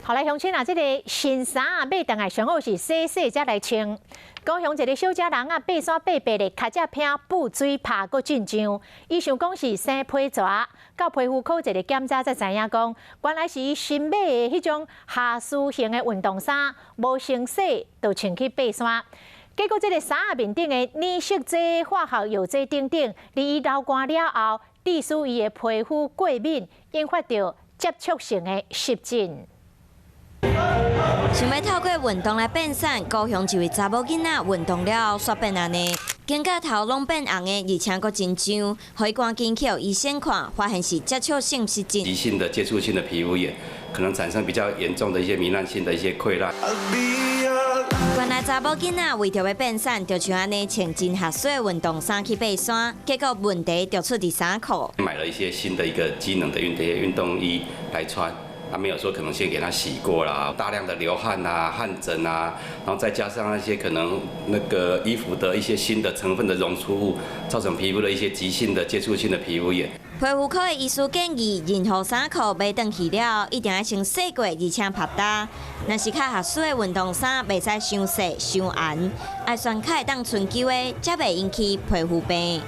好來，鄉親啊，這個新衫啊，買轉來上好是洗洗才來穿。高雄一个小姐人啊，爬山爬爬咧，跤脊鼻布水拍閣進脹，伊想講是生皮蛇，到皮膚科一个檢查才知影講，原來是伊新買的彼種下絲型的運動衫，無先洗就穿去爬山。結果這个衫仔面頂的染色劑、化學藥劑等等，佇伊流汗了後，致使伊的皮膚過敏，引發著接觸性的濕疹。想欲透過運動來變瘦，高雄一位查某囡仔運動了後，煞變按呢，肩胛頭攏變紅的，而且閣真脹，予伊趕緊去予醫生看，發現是接觸性濕疹。急性的接觸性的皮膚炎，可能產生比較嚴重的一些糜爛性的一些潰爛。原來查某囡仔為著欲變瘦，就像按呢穿真合身的運動衫去爬山，結果問題就出佇衫褲。買了一些新的一個機能的運動衣來穿。他沒有說可能先給他洗過啦，大量的流汗啊、汗疹啊，然後再加上那些可能那個衣服的一些新的成分的溶出物，造成皮膚的一些急性的接觸性的皮膚炎。皮膚科的醫師建議，任何衫褲買轉去了，一定要先洗過，而且曝焦。若是較合身的運動衫，袂使傷細、傷絚，愛選較會當伸縮的，才袂引起皮膚病。